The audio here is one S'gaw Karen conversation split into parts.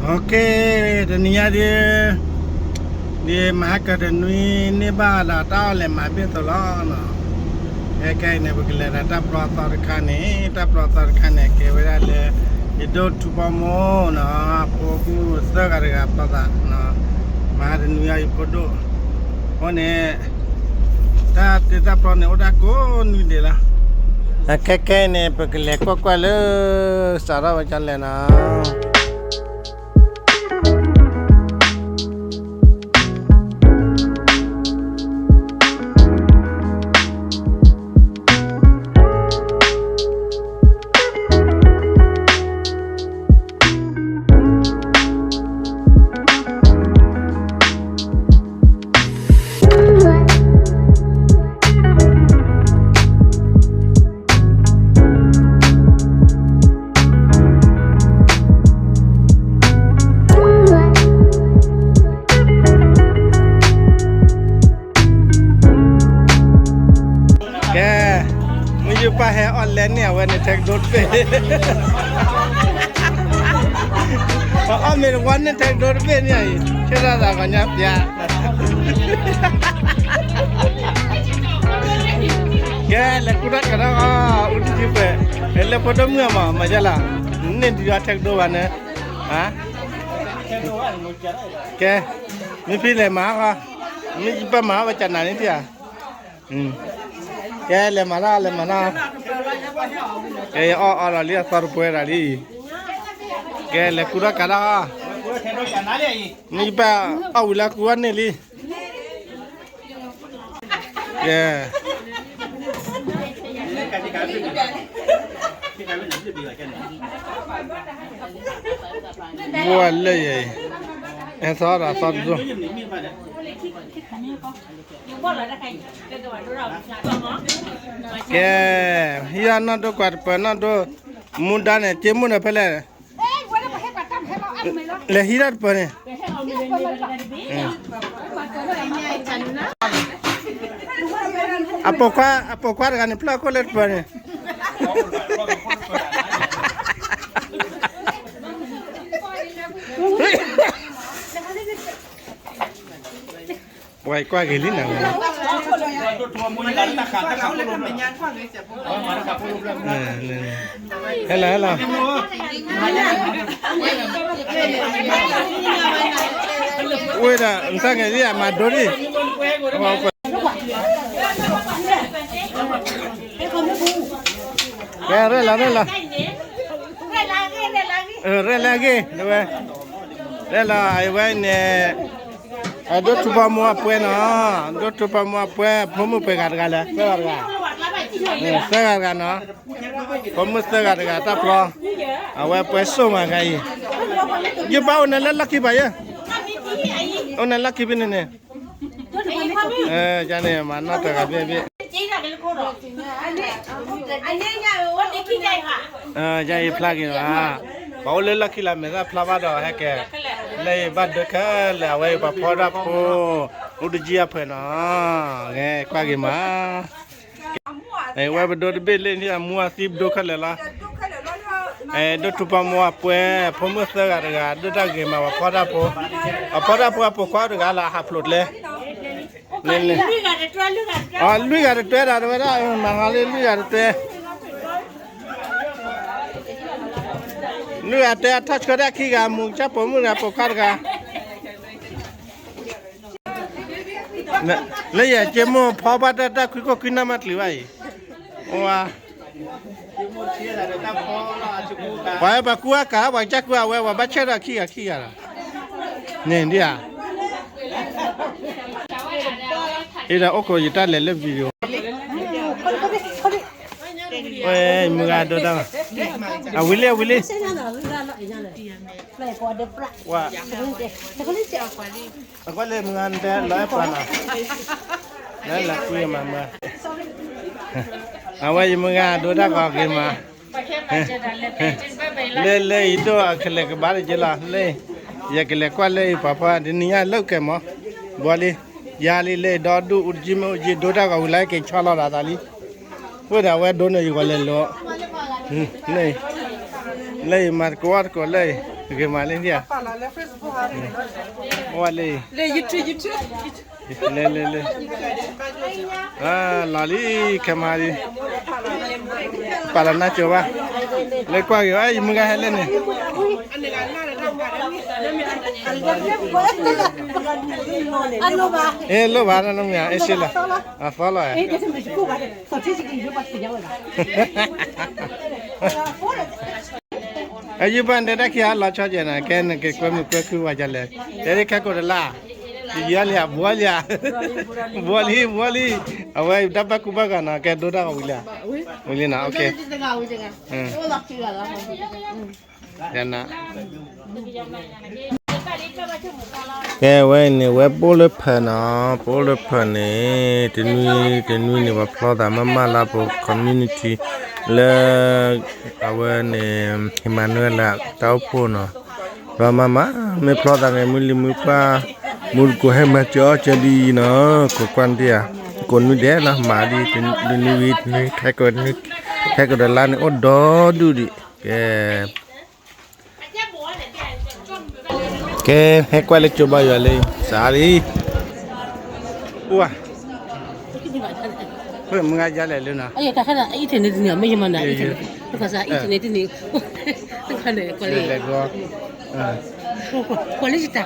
Okay, တနံၤညါဒ် ဒ်မဟါကတနွံန့ၢ်ဘၣ်ဒီးတၢ်အီၣ်လဲၤမၤဘ့ၣ်သိးလီၤနီၤ. ခဲခဲအံၤန့ၣ် ပကလဲၤဒီးတၢ်ပျီသီတခါန့ၣ်, တၢ်ပျီသီတခါန့ၣ် ကဲဝဲဒၣ်လၢ ယဒိၣ်ထူဖီမိၢ်နီၤ, ဖိမုၣ်သၢဂၤတဂၤပျီသးနီၤ, မဟါတနွံအံၤဖိဒိၣ်, အဃိန့ၣ် တၢ်တ့တၢ်ပျီန့ၣ် အိၣ်ဒၣ်ကိးနွံဒဲးလီၤ. ခဲခဲအံၤန့ၣ် ပကလဲၤကွၢ်ကွၢ်လၢ စးထီၣ်ဝဲဒ်လဲၣ်နီၤ. ကဲ, မုၢ်ယုၢ်ပၢ်ဟဲအီၣ်လဲန့ၢ်အဝဲန့ၣ် ထဲကဒိတဘ့ၣ်, အီၣ်မ့ၢ်တဝီန့ၣ် ထဲကဒိတဘ့ၣ်န့ၣ်အံၤ ဆ့ၣ်နီၤသးကညီပျး ကဲ, လဲၤကူထီၣ်ကဒီးအီၤ, အူတယုၢ်ပှဲၤ, လၢဖိဒိၣ်မုၣ်အမၤ မၤယဲလီၤ, န့ၢ်ဒုးအီၤထဲကဒိဘၣ်န့ၣ်, ကဲ, မ့ၢ်ဖဲလဲၤမၤအီၤ, မ့ၢ်ယပၢ်မၤအီၤဝဲကနၤန့ၣ်ဖဲဧါ, ကဲ, လဲၤမၤနီၤ, လဲၤမၤနီၤ, ကဲ, ယအီၣ်အီလီၤလံ အသီတပှဲၤဒၣ်လံ, ကဲ, လဲၤကူထီၣ်ကဒီးအီၤ, မ့ၢ်ယပၢ်အီၣ်ဝံၤလၢကူအီၣ်န့ၢ်လံ. ကဲ, ဘိလၢယဲအံၤ, ဟဲသီဒီးသီတဒိၣ်, ကဲ, ဟံးအီၣ်နီၢ်ဒိၣ်ကွၢ်တပၢၤနီၢ်ဒိၣ်, မူဒါန့ၣ် က့မူန့ၣ်ဖဲလဲၣ် လဲၤဟံးတၢ်တပၢၤန့ၣ်, အပိာ်ခွါ, အပိာ်ခွါတဂၤန့ၣ် ဖျၢၣ်ခိၣ်လၢတပၢၤန့ၣ်, ပှၤကွၢ်က့ၤလံနၤ, ဟဲလီၤ, ဟဲလီၤ, ဝဲဒၣ် နသးငဲၤလံ အမၤဒိဒံး, ကဲ, ရဲၣ်လီၤ, ရဲၣ်လီၤ, ရဲၣ်လၢအဂ့ၢ်, ဝဲ, ရဲၣ်လီၤ, အဝဲန့ၣ် အဒိၣ်ထူဖီမိၢ်အပှဲၤနီၤ, ဒိၣ်ထူဖီမိၢ်အပှဲၤ ဖိမုၣ်ပှဲၤဂၤတဂၤလဲၣ်, သၢဂၤတဂၤ, သၢဂၤတဂၤနီၤ, ဖိမုၣ်သၢဂၤတဂၤတၢ်ပျီ, အဝဲပှဲၤစိၣ်မးခါအံၤ, ယပၢ်အိၣ်နၤလၢလီၢ်ခံဘၣ်ယဲ, အိၣ်နၤလီၢ်ခံဖဲန့ၣ်န့ၣ်, ယန့ၣ် မၤနီၢ်တဂၤဘ့ၣ်ဘ့ၣ် ယအံၤဖျါက့ၤဘၣ်, ပှၤအိၣ်လၢလီၢ်ခံလၢမဲာ်သၣ်ဖျါဘၣ်ဒီး ဟဲက့ၤ, လၢအံၤဘၣ်ဒၢခဲလၢာ် အဝဲအံၤပှၤဖီဒၣ်ဖိ, အိၣ်တကံအဖှဲးနီၤ, ဂဲၤကွၢ်က့ၤမး, အဝဲပဒိတဘ့ၣ်လၢန့ၣ်အမူအသံပဒိခဲလၢာ်လီၤ, ဒိၣ်ထူဖီမိၢ်အပှဲၤ ဖိမုၣ်သၢဂၤတဂၤ ဒိၣ်တၢ်ဂ့ၤမး ပှၤဖီဒၣ်ဖိ, ပှၤဖီဒၣ်ဖိအပိာ်ခွါတဂၤလၢဟးဖျိးကျဲ အလွံၢ်ဂၤတတွဲဒီးတဝဲဒၣ် မၤဟးလၢလွံၢ်ဂၤတတွဲ, လွံၢ်ဂၤတတွဲအထီၣ်ဆှၢဒၣ်ခံဂၤ မူၤကစၢ်ပိာ်မုၣ်တဂၤ ပိာ်ခွါတဂၤ, လၢယက့မိၢ်ဖီဘၣ်တၢ်တၢ်ခွံခိၣ်ခွံနၢ်မးတချုးဘၣ်အံၤ, အိၣ်ဝါ ပှၤဝဲပှၤကူအကၤ ပှၤကစၢ်ကူအဝဲ ပှၤဘၣ်ဆၢထၢၣ်ခံဂၤခံဂၤလီၤ, န့ၣ်ဒ်ဧါ, အံၤဒီးအိၣ်ခိးယတၢ်လဲၤလၢ video ဝဲမုၢ်ဂၤဒိတၢ်, အဝံၤလံ အဝံၤလံ, ဝါ, အကွၢ်လၢမုၢ်ဂၤတဲလီၤအဲၣ်ပှၤနီၤ, လၢလၢကွံမၤမၤ, အဝဲယမုၢ်ဂၤဒိတၢ်ဂီၤဂ့ၤမး, လၢလၢအံၤဒိၣ်အကလဲၤကဘၣ်တက့ၢ်လီၤ, လၢ ယကလဲၤကွၢ်လၢအံၤပှၤဖီဒ်န့ၣ်ညါလၢကဲမး, ဘီလံ, ယၤလံလၢအံၤဒီဒူၣ်အူတကံမ့ၢ်အူတကံဒိတၢ်ဂီၤဝံၤလၢက့ၤဆီလီၤဒၣ်သးလံ, ဝဲဒၣ်ဝဲဒိၣ်န့ၣ်ယဂီၤလဲၤလိာ်, လၢအံၤမၤသကိးဝဲသကိးလၢအံၤ ဂ့ၤမးလၢဒ်ဧါ, ဝဲလၢ လၢ လၢ လၢ လီၤလံ ခဲမးလံ, ပာ်လီၤနါစိၤဘၣ်, လၢကွၢ်ဂ့ၤဘၣ် ယမုၢ်ဂၤဟဲလၢန့ၣ်, အလိၣ်ဘၣ်နမ့ၢ် အ့ၣ်စ့လီၤ, အသီလီၤ, အယုၢ်ဘၣ်ဒဲတၢ်ခံဂၤလီၤဆီကဲနၤ ကဲနက့ၤကွဲမုာ်ကွဲခုဝဲဒ်လဲၣ်, တဲဒ်ခဲကိးတလါ, ယယီလံ ဘှီလံဧါ, ဘှီလံ ဘှီလံ, အဝဲတၢ်ဘၣ်ကူဘၣ်ဂာ်နီၤ ကဲဒိတၢ်ဂီၤဝံၤလံဧါ, ဝံၤလံနီၤ, ယန ကဲဝဲန့ၣ် ဝဲပအိၣ်လၢဖၢးနီၤ, ပအိၣ်လၢဖၢးန့ၣ် တနွံတနွံန့ၣ် ပှၤဖျီသးမးမးလၢပ community လၢ အဝဲန့ၣ် ဟံၣ်မၤနၢၤလၢ တၢ်အိၣ်ဖှိၣ်နီၤ, ပှၤမးမး မ့ၢ်ဖျီသးန့ၣ် မုၢ်လံၤမုၢ်ပှၢ် မူတကိးဟဲမၤစၢၤအီၣ်စၢၤဒ်အံၤနီၤ, ခိးကွၢ်ဒ်ဧါ, ကိးနွံဒဲးလီၤ မၤဒ်တနွံဝံၤတနွံ ခဲကိးတနွံ ခဲကိးတလါန့ၣ် အိၣ်ဒီဒူၣ်ဒံး, ကဲ ကဲ ဟဲကွၢ်လၢကၠိဘါယွၤလံ, စးလံ, အိၣ်ဧါ, မုၢ်ဂၤယါလဲၣ်လၢနီၤ, အံၤတန့ၣ်တန့ၣ် မ့ၢ်ယမၤနၤ အံၤတန့ၣ်, တခါစး အံၤတန့ၣ်တန့ၣ်, တခါန့ၣ် ကွၢ်လံ, ကွၢ်လံယတၢ်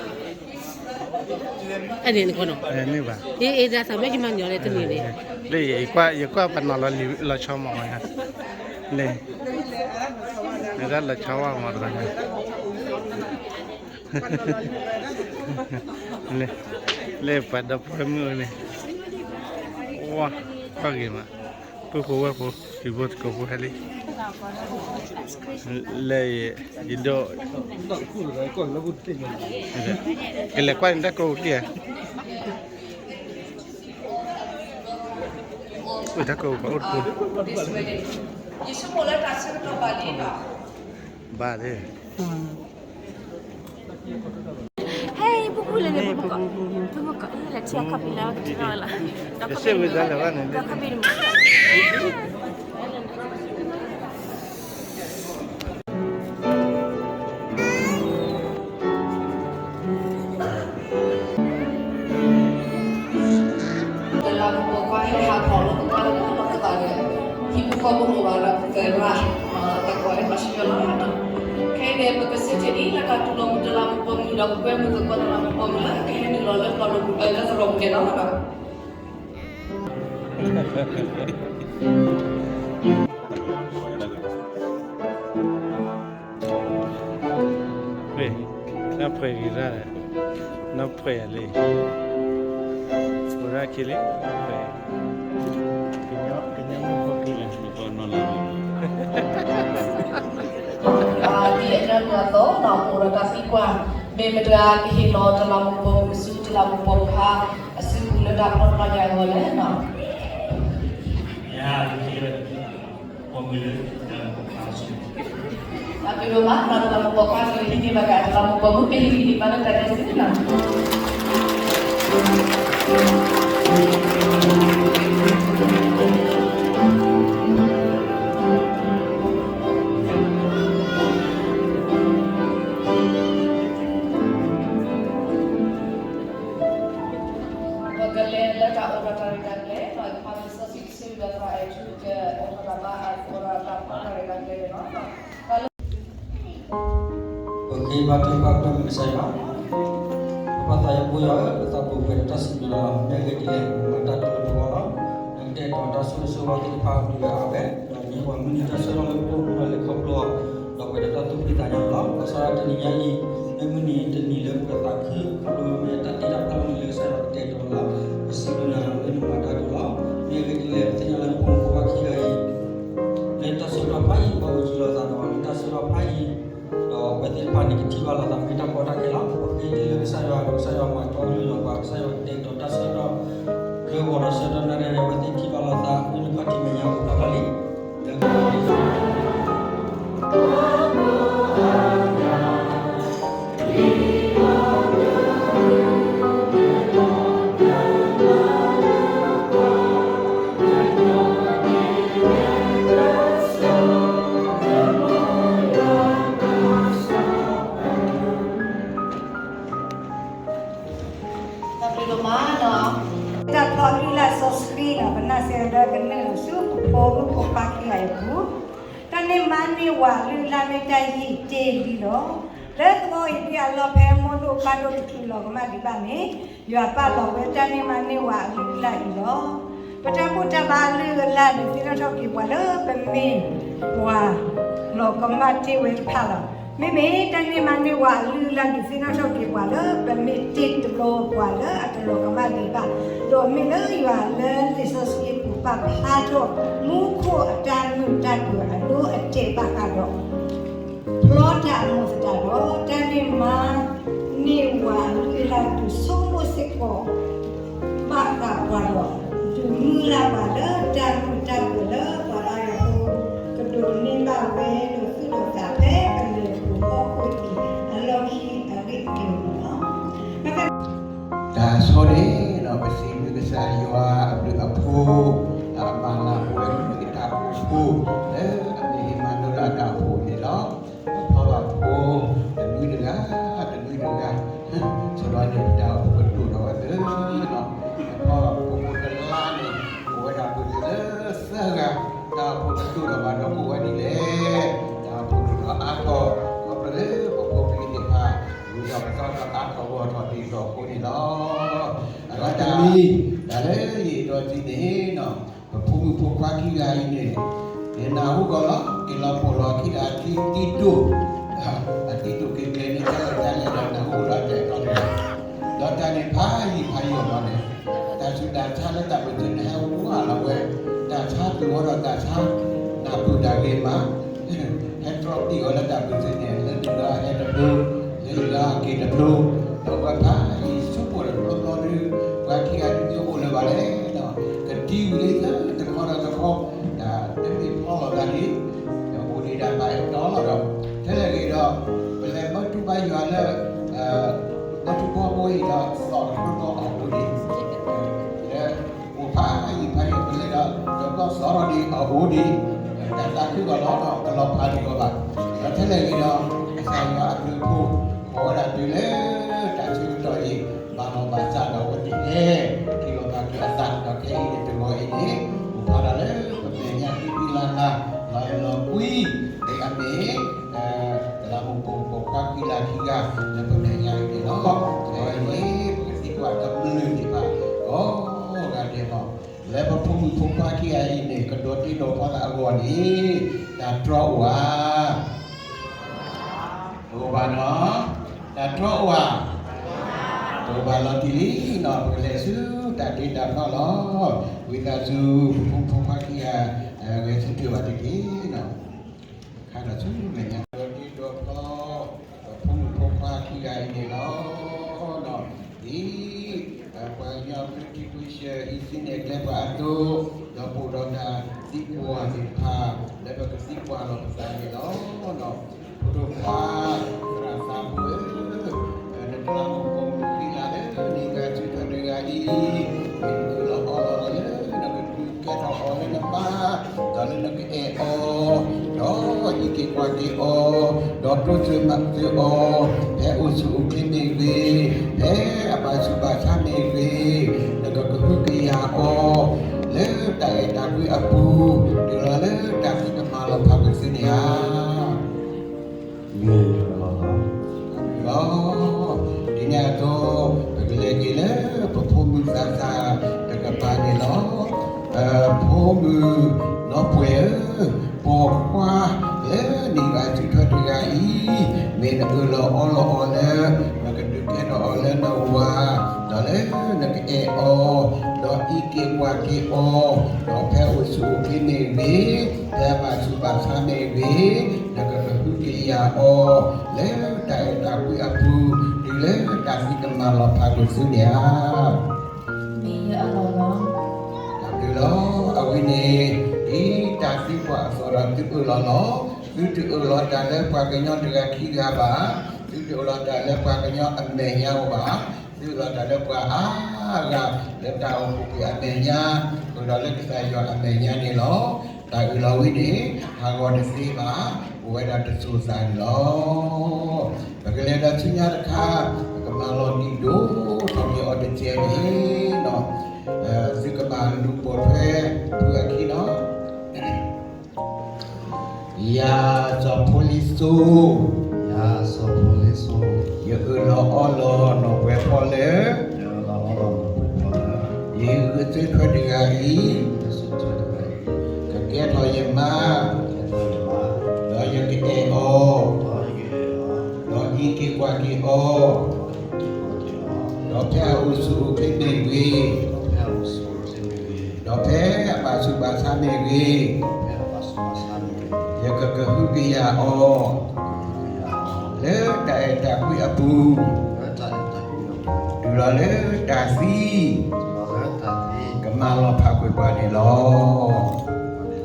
အန့ၣ်နကီၢ်နီၤ, မ့ၢ်ဘၣ်, အ့ အ့ ဒ်သိးမ့ၢ်ယမၤနၤလၢတန့ၣ်န့ၣ်, လၢယကွၢ် ယကွၢ်ပနီၤလီၤလံလီၤဆီမး, လၢ လၢတၢ်လီၤဆီဝါမးတဂၤန့ၣ်, လၢပှၤဒီပုၢ်ဝဲၢ်မုၣ်န့ၣ်, ဝါ ကွၢ်ဂ့ၤမး, ပုၢ်ဖိဝဲၢ်ဖိ ဟံၣ်ဖိသကိးဖိဟဲလံ, လၢ ယဒိး ကလဲၤကွၢ်န့ၣ်တၢ်ကိးက့ၤဧါ, တၢ်ကိးပှၤအိၣ်တပူၤ, ဘၣ်လၢ ဟဲ ပူၤပူၤလၢန့ၣ် ပူၤပူၤကီး ပူၤပူၤကီး လဲၤထံၣ်အခီၣ်ဖံးလၢကထံၣ်လီၤဝဲလီၤ, ဒီးခီၣ်ဖံးန့ၣ် ဒီးခီၣ်ဖံးန့ၣ် တလးမူးပိာ်ခွါဟဲဟးထီၣ်လီၤပသးလၢနီၢ်သးဒီး ဟံၣ်ဖိဃီဖိအိၣ်ဘၣ်ဒီးပသရၣ် အသကိးဟဲထီၣ်စံၣ်ညီၣ်လီၤ. ခဲအံၤန့ၣ် ပကစံးတ့ၢ်ဒံးလၢတၢ်တူၢ်လိာ်မုာ်တလးမူးပိာ်မုၣ်ဒီး ပကွဲမုာ်သကိးတလးမူးပိာ်မုၣ်လၢကဟဲနုာ်လီၤလၢ တလးမူးပိာ်မုၣ်ကဲသရိာ်ပူၤန့ၣ်လီၤ. နၢ်ပှဲၤဂ့ၤရၣ်, နၢ်ပှဲၤယၤလံ, ပရၣ်ခံလံ, နၢ်ပှဲၤ, ကညီမုၣ်ဖိခံလံ, ဒ်အတၢ်မၤအသိးနီၤ ပအိၣ်ဒီးတၢ်သံကွၢ်, မ့ၢ်မတၤကဟ့ၣ်လီၤတလးမူးပိာ်မုၣ်ဆူတလးမူးပိာ်ခွါ အစုပူၤလၢတၢ်ဖျီတဖျီညါအဂီၢ်လဲၣ်နီၤ. တၢ်ဘျုးဒိၣ်မး တလးမူးပိာ်ခွါ ကဟံးန့ၢ်ဘၣ်က့ၤတလးမူးပိာ်မုၣ် ကဟံးန့ၢ်ဘၣ်လၢတၢ်ဒဲးစ့ၢ်နီၤ. ပကလဲၤလၢတၢ်အိၣ်ဒီးတၢ်ရဲၣ်တၢ်ကျဲၤ ပကဖးလံာ်စီဆှံကစၢ်ယွၤသးအဲၣ်ထူကအိၣ်ထီၣ်တၢ်ဘါ အိၣ်ဒီးတၢ်ပီတၢ်ရဲၣ်တၢ်ကျဲၤန့ၣ်လီၤ. ပဃ့ဘါထုကဖၣ်ပမုၢ်ကစၢ်ယွၤ, ပပၢ်သးယၤဖိယွၤဧၢ, ပသးပူၤပှဲၤဒီးတၢ်စံးဘျုးလီၤ. မ့ၢ်အဂ့ၢ်ဒ်လဲၣ် မၤတၢ်တူၢ်လိာ်ပဂီၢ်လီၤ. နကတဲာ်ကတီၤတၢ်ဆိၣ်ဂ့ၤဆိၣ်ဝါသ့ၣ်တဖၣ်အဘျုးအဝဲ, ဒီးနဟ့ၣ်ပှၤမုၢ်နံၤတၢ်ဆၢကတီၢ်လၢပအိၣ်မူဒီးလဲၤခီဖျိအီၤ, ဒီးပှဲၤဒီးတၢ်သူၣ်ဖှံသးညီန့ၣ်လီၤ. ဘၣ်ဆၣ်ဒီးတနံၤညါအံၤ မ့ၢ်မုၢ်နံၤတနံၤလၢပသးခု ခီဖျိမ့ၢ်တၢ်တ့တၢ်ဖျီမုၢ်နံၤလၢကစၢ်ယွၤကတဲာ်ကတီၤလီၤ. ပစံးဘျုးနၤလၢနမၤတၢ်ဒိၣ်လီၤ. မ့ၢ်အဂ့ၢ်ဒ်လဲၣ် ပသ့ၣ်ညါလၢပဖိမုၣ်ဖိခွါခံဂၤအံၤ လၢတၢ်ဆၢကတီၢ်ဖးယံၤ ပှၤအိၣ်ကံလိာ်သးဒီး လၢတၢ်ဆၢကတီၢ်ဖးယံၤ ဒီးအဝဲသ့ၣ်တဖၣ်န့ၣ် ကထံၣ်ဘၣ်လိာ်သးမ့ၢ်တၢ်ကီတၢ်ခဲလီၤ. ပဃ့တ့ၢ်လၢကစၢ်ယွၤ ဒီးကစၢ်ယွၤမၤတီအကလုၢ်ဒီးပှၤ ကစၢ်ယွၤကတဲာ်ကတီၤတၢ်ဆၢကတီၢ် လၢဂီၤဒီးဆၢကတီၢ်နၣ်ရံၣ် အဝဲသ့ၣ်ထံၣ်ဘၣ်လိာ်သး ဝံသးစူၤထံၣ်မဲာ်ညါပူၤဖျါထီၣ်လံ. လၢ လၢကနုာ်လီၤဆူပဖိမုၣ်ဖိခွါခံဂၤအံၤအပူၤ, တၢ်န့ၢ်မါန့ၢ်ဝၤအလုၢ်အလၢ်မ့ၢ်တၢ်ယံာ်တ့ၢ်လံလီၤ. လၢသဝီအံၤဒ်အလီၢ်ဖဲမိၢ်ဒိၣ်ပၢ်ဒိၣ်တချုးလီၤကမၣ်ဒံးဘၣ်န့ၣ်, ယွၤပာ်လီၤဝဲတၢ်န့ၢ်မါန့ၢ်ဝၤအလုၢ်အလၢ်အံၤလီၤ. ပတၢ်ဘူၣ်တၢ်ဘါအလုၢ်အလၢ် ဒုးသ့ၣ်နီၣ်ထီၣ်က့ၤပှၤလၢပမ့ၢ်ပှၤလီၤကမၣ်တ့ၢ်ဝဲတဖၣ်လီၤ. မ့မ့ၢ်တၢ်န့ၢ်မါန့ၢ်ဝၤအလုၢ်အလၢ် ဒုးသ့ၣ်နီၣ်ထီၣ်က့ၤပှၤလၢပမ့ၢ်တ့ၢ်တဘျီပှၤလၢအတလီၤကမၣ်ဒံးဘၣ်, ဒီးမ့ၢ်လၢယွၤလၢလံာ်စီဆှံအပူၤပာ်ဖျါထီၣ် မူခိၣ်အတၢ်မုာ်တၢ်ပၢၤအဒိအတဲာ်ဘၣ်ဃးဒီး ဖျီတၢ်အမူးသတးဒီး တၢ်န့ၢ်မါန့ၢ်ဝၤအလုၢ်အလၢ် ဒုးဆိကမိၣ်စ့ၢ်ကီး ဘၣ်ဃးပှၤဒီး ဒုးမုၢ်လၢ်ပှၤလၢတၢ်မုာ်တၢ်ပၢၤလၢပှၤအါဂၤအဃိ, ကဒိးန့ၢ်ဘၣ်ဝဲဒီးသူၣ်ဒီးသးဖဲပလဲၤပူၤဟီၣ်ခိၣ်အံၤ အလီၢ်ခံအဂ့ၢ်တက့ၢ်န့ၣ်လီၤ. တၢ်ဆိန့ၣ်ဒီး ပစံးဘျုးကစၢ်ယွၤအဘျုးအဖှိၣ် အမၤလၤကပီၤဝဲဒၣ်တၢ်အိၣ်ဖှိၣ် လၢအမ့ၢ်ဟ့ၣ်မၤလိတၢ်အတၢ်အိၣ်ဖှိၣ်န့ၣ်လီၤ. ဖီၣ်ဘၣ်ဖိ တနွံတဂၤ တနွံတဂၤ ဆိဒီးန့ၣ် တၢ်အိၣ်ဖှိၣ်ကဒိၣ်ထီၣ်ဝဲသ့ၣ်လီၤ. ဖီၣ်ဘၣ်ဖိဖိတလါန့ၣ် အိၣ်ဝဲဒၣ်ပှဲၤလၢသၢဂၤ, တၢ်အိၣ်ဖှိၣ်တဒိၣ်ထီၣ်ဘၣ်ဒီး ကအိၣ်ဝဲဒ်လဲၣ်. တၢ်အိၣ်ဖှိၣ်ဒိၣ်ထီၣ်အါထီၣ် ခီဖျိလၢပဖိပလံၤသ့ၣ်တဖၣ် ဝံၤဒီးပသီဒီးအါထီၣ်ဂီၢ်ထီၣ်ဒ်သိးအဃိန့ၣ်လီၤ. အဂၤတမံၤ တၢ်လၢယအဲၣ်ဒိးစံးန့ၣ် ပဖိမုၣ်ဖိခွါခံဂၤအံၤန့ၣ် နနၢ်ဟူကီးလီၤ က့ၤလီၤပိာ်လီၤခံဂၤအထံတံဒိၣ်, အတံဒိၣ်က့ၤကျဲန့ၣ် တၢ်လၢတၢ်လဲၤဒီးနၢ်ဟူဒီးတဲာ်ထီၣ်တဂၤ, ဒီးတၢ်န့ၣ်ဖးယံာ်ဖးယံာ်အီၤလီၤန့ၣ်, တၢ်ဆူးတၢ်ဆါလၢတၢ်ပၢၢ်ဆၢန့ၣ် ဟဲဝါလီၤဝဲ, တၢ်ဆါတုၤဝဲဒီးတၢ်ဆါ, နၢ်ပၢၢ်တၢ်ဂ့ၤမး ဟဲတြီတံၢ်ဝဲလၢတၢ်ပၢၢ်ဆၢန့ၣ် လၢနုာ်လီၤဟဲတဘျီ, လၢနုာ်လီၤက့ၤတဘျီ, ဒီးဝဲဖးယံာ်ဆူပိာ်တဘျီဘျီဒုး ပှၤခံဂၤဒုးမ့ၢ်အိၣ်လၢၤဘၣ်လဲၣ်ဒီး ကတံၤဝံၤလံလၢတခီဒီးတခီ, တၢ်တမ့ၢ်ဖျီလီၤဂၤန့ၣ် အိၣ်ဒံးဒၣ်ဘၣ်အဲၣ်တီလီၤဒီး ထဲလဲၣ်ဂ့ၤဒီး ပလဲၤဘါထုကဖၣ်ယွၤလၢ ဘါထုကဖၣ်ဖိအံၤဒီး သီၣ်တဘျီဘျီအအိၣ်ဒံး လၢ အိၣ်ဖးယံာ်ဖးယံာ်ပလဲၤဒီး တဘျီသီၣ်ထီၣ်ဒံးအအိၣ်ဒံး, တၢ်သးခုကီးလီၤဒီး ကလီၤဖးဒံးအီၤဘၣ်, ဒီးထဲလဲၣ်ဂ့ၤဒီး ကစၢ်ယွၤအဘျုးအဖှိၣ် အိၣ်ဝဲဒၣ်တုၤလၢ တၢ်ဆၢကတီၢ်အံၤ ဘၣ်လီၤဘၣ်စးဒီးအဝဲသ့ၣ်ဟဲ ထံၣ်လိာ်ဘၣ်က့ၤအသး ဒီးခဲအံၤန့ၣ်တဂီၤအံၤန့ၣ် အိၣ်ဖးဒၣ်လၢပမဲာ်ညါ ဃံဃံလၤလၤ လီၤအဲၣ်လီၤကွံ ဒ်အမ့ၢ် တလးမူးပိာ်ပိာ်ခွါခံလါခံဂၤ လၢပမဲာ်ညါအံၤန့ၣ်လီၤ. အဝဲန့ၣ် ပကသံကွၢ်ကမျၢၢ်သ့ၣ်တဖၣ် ကိးဂၤဒဲးလီၤ. လၢပဖိမုၣ်ဖိခွါခံဂၤအံၤန့ၣ် ကဒိးတ့ဒိးဖျီသးအဂီၢ်န့ၣ် တၢ်တြီအိၣ်ဧါ, တအိၣ်ဘၣ်နီၤ, တၢ်တြီအိၣ်ဧါ, တအိၣ်ဘၣ်လီၤတံၢ်လံနီၤ, ပကလဲၤဆူတၢ်တ့တၢ်ဖျီလီၤ. ဝံသးစူၤ ပဖိမုၣ်ဖိခွါခံဂၤ ဂဲၤဆၢထၢၣ်ဘၣ်တက့ၢ်နီၤ. ခါဒီးဆူမဲာ်ညါ ဒိးတ့ဒိးဖျီ ပဖိမုၣ်ဖိခွါခံဂၤအံၤန့ၣ်လီၤ. ဒ် ပှၤကညီအဘျုးထံကွံဆၢ အံၤစ့န့ၣ် ကျဲပှၤအသိး ဒီးပအိၣ်ဒီးတၢ်သံကွၢ်သ့ၣ်တဖၣ် လၢပကသံကွၢ်လီၤပသးန့ၣ်လီၤ. ဖိဒိၣ်ခွါ သရၣ်သးဖိဧၢ, နတလးမူးပိာ်မုၣ်ခံဂၤလၢ နံၣ်ဂၤစုထၢတဂၤအံၤ, မ့ၢ်နအၢၣ်လီၤအီလီၤအီၤလၢ နကဒုးကဲထီၣ်အီၤလၢနဘါ ဒီးလၢနကအဲၣ်အီၤ, ဒီးဟံးက့ၤကွၢ်က့ၤအီၤ, ဒီးတိစၢၤမၤစၢၤအီၤ, ဖဲအိၣ်ဆူၣ်အိၣ်ချ့မ့ၢ်ဂ့ၤ, ဖဲအဘၣ်ဆူးဘၣ်ဆါမ့ၢ်ဂ့ၤ, နကကဟုကယာ်အီၤ လၢတၢ်အဲၣ်တၢ်ကွံအပူၤ, တုၤလီၤလၢတၢ်သံကမၤလီၤဖးကစုန့ၣ်ဧါ. မ့ၢ်လီၤ. ဒ်န့ၣ်အသိး ပကလဲၤက့ၤလၢပဖိမုၣ်သးစၢ်တကပၤန့ၣ်လီၤ. ဖိမုၣ်နီၢ်ပှဲၤဧၢ, ပိာ်ခွါလၢနံၣ်ဂၤစုထၢတဂၤအံၤ, မ့ၢ်နအၢၣ်လီၤအီလီၤအီၤလၢ နကဒုးကဲထီၣ်အီၤလၢနဝၤ, ဒီးလၢနကအဲၣ်အီၤ, ဒီးဟံးက့ၤကွၢ်က့ၤအီၤ, ဒီးဖဲအိၣ်ဆူၣ်အိၣ်ချ့မ့ၢ်ဂ့ၤ, ဖဲအဘၣ်ဆူးဘၣ်ဆါမ့ၢ်ဂ့ၤ, နကကဟုကယာ်အီၤ လၢတၢ်အဲၣ်တၢ်ကွံအပူၤ, တုၤလၢတၢ်သံကမၤလီၤဖးကစုန့ၣ်ဧါ. မ့ၢ်ယအၢၣ်လီၤလီၤ. တၢ်ဘျုးလီၤ. အဝဲန့ၣ် ဒ်တၢ်သံကွၢ်အသိးဒီး သုအၢၣ်လီၤလီၤ. သုတအၢၣ်လီၤတၢ်လၢပှၤကညီတဂၤခံဂၤဘၣ်, သုတအၢၣ်လီၤတၢ်လၢပှၤကညီအမဲာ်ညါဘၣ်, သုအၢၣ်လီၤတၢ်လၢပှၤအါဂၤ လၢတၢ်အိၣ်ဖှိၣ်ပှဲၤအမဲာ်ညါ, ဃုာ်ဒီးလၢကစၢ်ယွၤအမဲာ်ညါန့ၣ်လီၤ. တၢ်အၢၣ်လီၤဝဲန့ၣ် ဟးဂီၤတသ့ဘၣ်, အိၣ်ဝဲဒၣ်တစိၤသးန့ၣ်လီၤ. ပကလဲၤဒီးဆူညါတခါ, ပကမၤလီၤတံၢ်ဒိၣ်ထီၣ်က့ၤအီၤတစဲးန့ၣ်လီၤ. သုကဘၣ်လူၤပိာ်ထွဲဖုအခံလီၤ. ယၤစီၤဖိလံၤစိ, ယအၢၣ်လီၤအီလီၤနီၢ်ပှဲၤဖီလၢ ယဟံၣ်ဂ့ၤသုထွဲတဂၤအံၤ ကကဲထီၣ်ယမါ, ဒီးယကအဲၣ်အီၤ, ဒီးအံးက့ၤကွၢ်က့ၤအီၤ, ဒီးဖဲအအိၣ်ဆူၣ်အိၣ်ချ့မ့ၢ်ဂ့ၤ, ဒီးဖဲအဘၣ်ဆူးဘၣ်ဆါမ့ၢ်ဂ့ၤ, ယကကဟုကယာ်အီၤ လၢတၢ်အဲၣ်တၢ်ကွံအပူၤ, တုၤလီၤလၢတၢ်သံ, ကမၤလီၤဖးကွံာ်ပှၤန့ၣ်လီ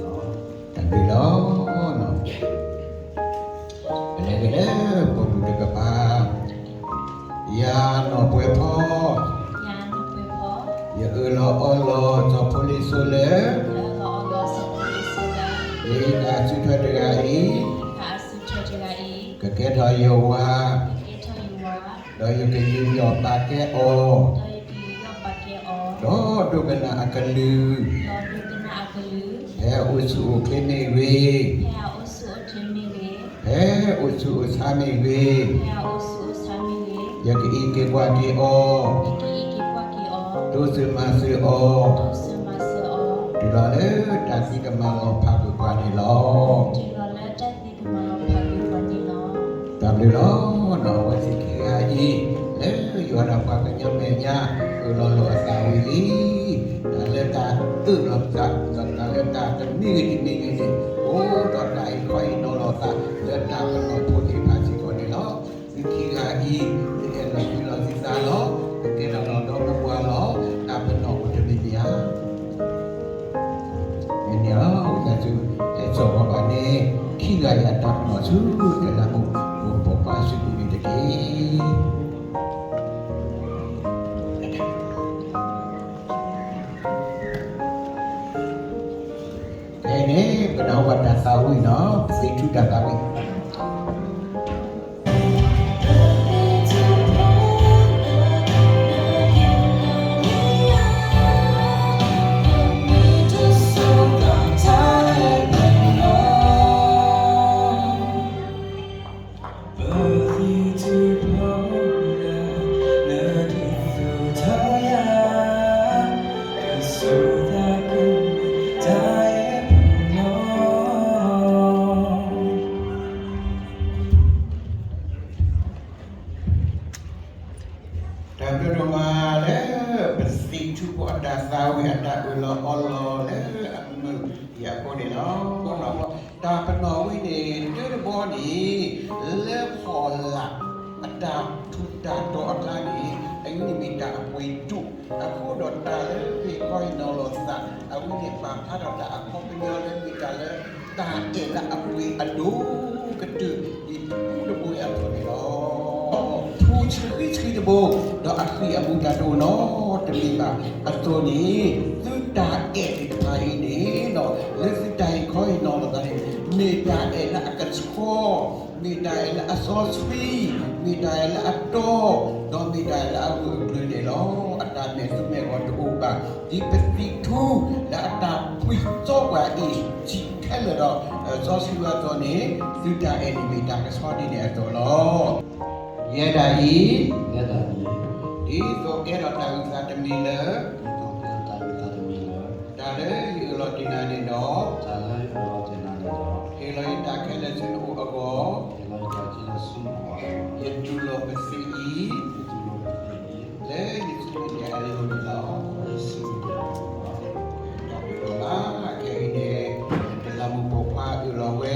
ၤ. တၢ်ဘျုးလီၤ. ပလဲၤက့ၤလၢပပူၤတကပၤ, ယၤနီၢ်ပှဲၤဖီ, ယအၢၣ်လီၤအီလီၤစီၤဖိလံၤစိလၢ ယတၢ်စုထွဲတဂၤအံၤ, ကကဲထီၣ်ယဝၤ, ဒီးယကယူးယီၣ်ပာ်ကဲအီၤ, ဒီးဒိကနၣ်အကလုၢ်, ဖဲအိၣ်ဆူၣ်အိၣ်ချ့မ့ၢ်ဂ့ၤ, ဖဲအိၣ်ဆူၣ်အိၣ်ဆါမ့ၢ်ဂ့ၤ, ယကအံးက့ၤကွၢ်က့ၤအီၤ, တိစၢၤမၤစၢၤအီၤ, တုၤလီၤလၢတၢ်သံကမၤလီၤဖးကွံာ်ပှၤန့ၣ်လီၤ. တၢ်ဘျုးလီၤ. အဝဲသ့ၣ်ခံဂၤအံၤ လၢယွၤဒီးပှၤကညီမဲာ်ညါ အၢၣ်လီၤလိာ်အသးဝံၤလံ. တၢ်လၢတၢ်အၢၣ်လီၤသး ဒီးတၢ်လၢတၢ်တမံၤဂ့ၤတမံၤဂ့ၤန့ၣ် အိၣ်ဒီးတၢ်အံၤခီအံၤနီၤလီၤသး လၢတၢ်ပနီၣ်ဖိသ့ၣ်တဖၣ်စ့ၢ်ကီးန့ၣ်လီၤ. သုခံဂၤအံၤ သုအဲၣ်လီၤကွံလီၤသုသးလီၤ. သုကဲထီၣ်လီၤဒီမါဝၤလီၤ. တၢ်ပနီၣ်အိၣ်တမံၤမံၤဧါ. မ့ၢ်န့ၣ်လီၤ ဝံသးစူၤ ဟဲစိာ်ဃီၤဘၣ်န့ၣ် ခံဂၤအံၤအတၢ်ပနီၣ်ဆူတၢ်လၢမူ ပကပိာ်ခွါအစုပူၤန့ၣ်တက့ၢ်. ဖဲန့ၣ် ပနၢ်ဟူဘၣ်တၢ်သးဝံၣ်နီၤ သ့ၣ်ထူတၢ်သးဝံၣ်. တၢ်ဘျုးဒိၣ်မးလၢ ပသ့ၣ်ထူဖိအတၢ်သးဝံၣ်အတၢ်အၢၣ်လီၤအီလီၤလၢအမုာ်အဃိန့ၣ်လီၤ. တၢ်ပနီၣ်ဝံၤန့ၣ် တၢ်တဘီန့ၣ် လၢဖီလာ် အတၢ်ထူးတၢ်တီၤအကျါန့ၣ် အဝဲန့ၣ်မ့ၢ်တၢ်အပှ့ၤဒိၣ် အဃိဒီးတၢ်လၢမ့ၢ်ခီအံၤနီၤလီၤသး အဝဲန့ၣ်ပာ်ဖျါထီၣ်တၢ်အခီပညီလၢမ့ၢ်တၢ်လၢ တၢ်အဲၣ်လၢအပှ့ၤအဒိၣ်ကတၢၢ် ဒ်ထူတဘိအသိးန့ၣ်လီၤ. ထူဆှံဆှံတဘိ ဒီးအဃံၢ်အမူးတၢ်တအိၣ်နီတမံၤဘၣ်အသိးန့ၣ် သုတၢ်အဲၣ်သ့ၣ်တဖၣ်အံၤန့ၣ် လၢသုတၢ်အံၤခီအံၤနီၤလီၤသးန့ၣ် မ့ၢ်တၢ်အဲၣ်လၢအကဆှီ မ့ၢ်တၢ်အဲၣ်လၢအစီဆှံ မ့ၢ်တၢ်အဲၣ်လၢအတီ ဒီးမ့ၢ်တၢ်အဲၣ်လၢအဂၢၢ်အကျၢၤန့ၣ်လီၤ. အတၢ်မဲာ်သူမဲာ်ဂီၤတအိၣ်ဘၣ် ဒ်ပသံၣ်ထူလၢအတၢ်ပှံၢ်စီပှၤအံၤ ထံၣ်ခဲလၢာ်ဒီး စီဆှံဝဲအသိးန့ၣ် သုတၢ်အဲၣ်န့ၣ်မ့ၢ်တၢ်ကဆှီဒ်န့ၣ်အသိးလီၤ. ယဲဒၣ်အံၤ ဒ်သိးကဲထီၣ်တၢ်အုၣ်သးတမံၤလၢ တၢ်လၢယအၢၣ်လီၤတ့ၢ်နၤန့ၣ်ဒီး ဟ့ၣ်လီၤယတၢ်ခဲလၢာ်ဆူနအိၣ်အဂီၢ် ယတူၢ်လိာ်ပသ့ၣ်အံၤ လၢယစုပူၤဒဲးအလိၤန့ၣ်လီၤ. တၢ်ဘျုးဒိၣ်မး ခဲအံၤန့ၣ် တလးမူးပိာ်ခွါအၢၣ်လီၤဝဲ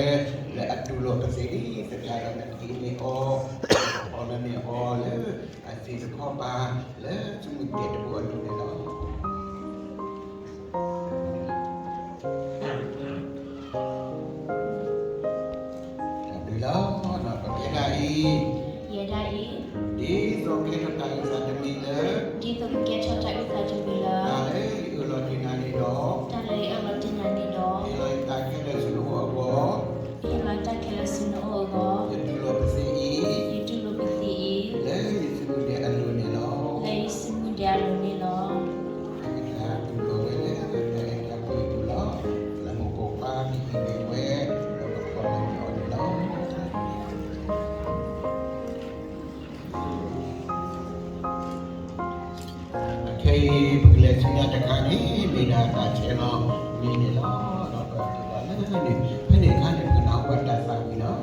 လၢအတူၢ်လိာ်ပသ့ၣ်အံၤ သတးဒီးနက့ၤန့ၢ်အီၤ အီၤလၢန့ၢ်အီၤလၢ အသ့ၣ်တခီပၤ လၢစုမုၢ်ဒဲးတဘိအလိၤန့ၣ်လီၤ. တၢ်ဘျုးလီၤ. ပကဲဒၣ်အံၤ ယဲဒၣ်အံၤ ဒ်သိးကဲထီၣ်တၢ်အုၣ်သးတမံၤလၢ ဒ်သိးကကဲထီၣ်တၢ်အုၣ်သးတမံၤလၢ တၢ်လၢယအၢၣ်လီၤတ့ၢ်နၤန့ၣ်ဒီး တၢ်လၢယအၢၣ်လီၤတ့ၢ်နၤန့ၣ်ဒီး ဟ့ၣ်လီၤယတၢ်ခဲလၢာ်ဆူနအိၣ်အဂီၢ် ဟ့ၣ်လီၤယတၢ်ခဲလၢာ်ဆူနအိၣ်အဂီၢ် ယတူၢ်လိာ်ပသ့ၣ်အံၤ ယတူၢ်လိာ်ပသ့ၣ်အံၤ လၢယစုမုၢ်ဒဲးအလိၤန့ၣ်လီၤ. လၢယစုမုၢ်ဒဲးအလိၤန့ၣ်လီၤ. ပကလဲၤဆူညါတခါန့ၣ် မ့ၢ်ဒၣ်တၢ်ဆဲးလီၤန့ၣ်န့ၣ်လီၤ. ဒီးပကလဲၤလၢန့ၣ် ဖဲန့ၣ်အခါန့ၣ် ပကနၢ်ဟူဘၣ်တၢ်သးဝံၣ်လီၤ. မုၢ်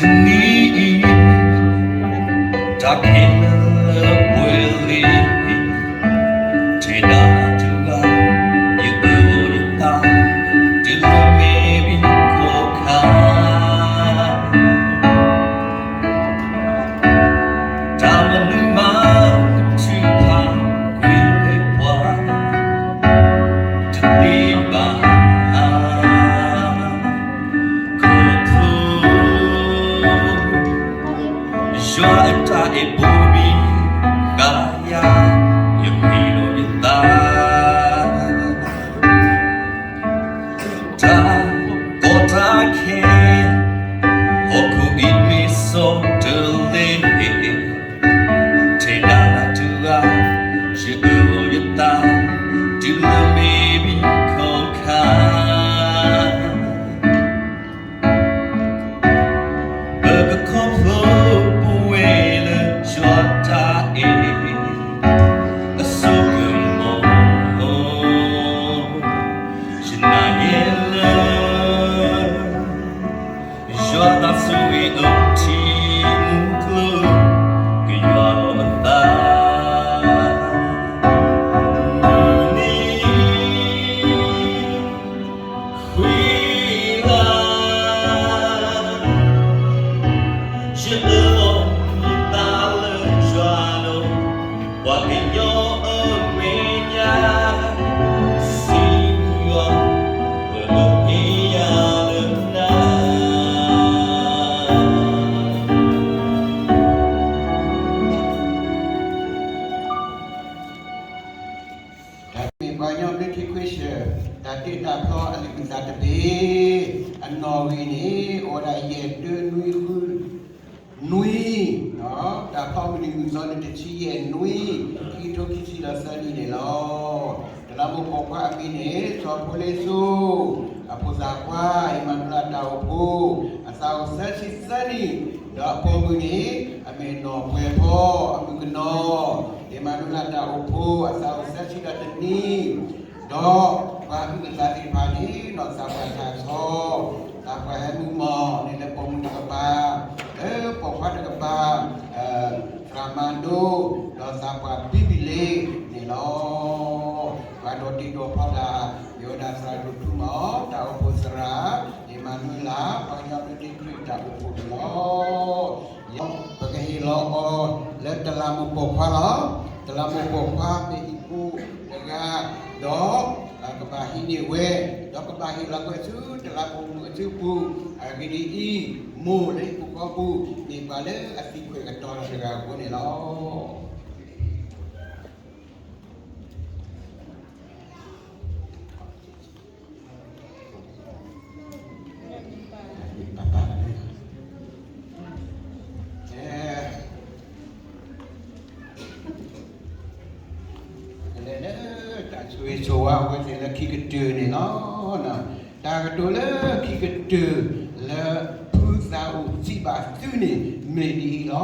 တနံၤအံၤ တၢ်ခဲလၢာ်ပှဲၤလံ, ထဲဒၣ်တဂၤ ယအၢယသး တုၤလၢမ့ၢ်ဘံခိၣ်ခါ တၢ်မနုၤမးကထုကဖၣ်ကွံာ်လၢပှၤ တသ့ဘၣ်. ခီဖျိ ယွၤအတၢ်အဲၣ်ဘိးဘံဃာ်ယၤ, ယဃ့လီၤယသး တၢ်ကီတၢ်ခဲ ဟီၣ်ခိၣ်အံၤမ့ၢ်စီတလဲ, ထဲဒၣ်တဂၤ ယအၢယသး တုၤလၢမ့ၢ်ဘံခိၣ်ခါ ပကခီဖျိပဝဲလၢ ယွၤတၢ်အဲၣ်အစိကမီၤ, ယနာ်ယဲလၢ ယွၤတၢ်ဆိၣ်ဂ့ၤအထံမူကျိၤ ကယွၤလီၤအသး မုၢ်နံၤ ဃံလၤ ယအၢလီၤယသးလၢယွၤဒီး ပှၤကညီအမဲာ်ညါ စံးဘျုးယွၤ ပှၤအၢမ့ၢ်ယၤလၢနၤ တၢ်မ့ၢ်ပှၤကညီဘျၢထံခဝ့ၡၢၣ် တၢ်တ့တၢ်ဖျီအလံာ်အုၣ်သးတဘ့ၣ် အနီၣ်ဂံၢ်န့ၣ် အိၣ်ဝဲဒၣ်ယဲၢ်တၢနွံဃု နွံ, တၢ်ဖျီမုၢ်နံၤမုၢ်သီန့ၣ်တဆံယဲၢ်နွံ, ခံကထိခံဆံဒီးသၢနံၣ်န့ၣ်လီၤ. တလးမူးပိာ်ခွါအမံၤန့ၣ် စီၤဖိလ့စိ အဖိသၣ်ခွါ အ့မၤနူၤလးတၢ်အိၣ်ဖှိၣ် အသးအိၣ်သၢဆံသၢနံၣ်, ဒီးအပိာ်မုၣ်န့ၣ် အမ့ၢ်နီၢ်ပှဲၤဖီ အမုၣ်ကနီၤ အ့မၤနူၤလးတၢ်အိၣ်ဖှိၣ် အသးအိၣ်သၢဆံဒီးတနံၣ်, ဒီးပှၤအုၣ်အသးသ့ၣ်တဖၣ်န့ၣ် ဒီးသးပှၢ်ထၢ်ဆီ သးပှၢ်ဟဲမုၢ်မီၢ်န့ၣ် လၢပိာ်မုၣ်တကပၤ လၢပိာ်ခွါတကပၤ သရၣ်မၤဒိ ဒီးသးပှၢ်ဘံဘံလ့န့ၣ်လီၤ. ပှၤဒီးတံၤဒီးဖီလာ် မ့ၢ်ဝဲဒၣ်သရၣ်ဒိၣ်ထူမီၢ် တၢ်အိၣ်ဖှိၣ်သရၣ် အ့မၤနူၤလး ပှၤကညီဘျၢထံခရံာ်တၢ်အိၣ်ဖှိၣ်န့ၣ်လီၤ. ပကဟ့ၣ်လီၤအီၤလၢတလးမူးပိာ်ခွါလီၤ. တလးမူးပိာ်ခွါမ့ၢ်ဟံၣ်ဖိတဂၤ ဒီး ကဘၣ်ဟံးန့ၢ်ဝဲ ဒီးကဘၣ်ဟ့ၣ်လီၤကွံာ်ဆူတလးမူးပိာ်ခွါအစုပူၤ, အဂ့ၢ်ဒ်အံၤ, မိၢ်လၢဟံၣ်ဖိဃီဖိ မ့ၢ်ပှၤလၢအသံကွံာ်ကတီၤတဂၤအဃိန့ၣ်လီၤ. ကလဲၤလၢတၢ်ဆိၣ်ဂ့ၤဆိၣ်ဝါအဝဲသ့ၣ်လၢ ခံကတၢၢ်န့ၣ်လီၤ. တၢ်ကတိၤလၢခံကတၢၢ်လၢ ဖုသးအိၣ်စံးဘၣ်သုန့ၣ် မ့ၢ်ဒ်အံၤလီၤ.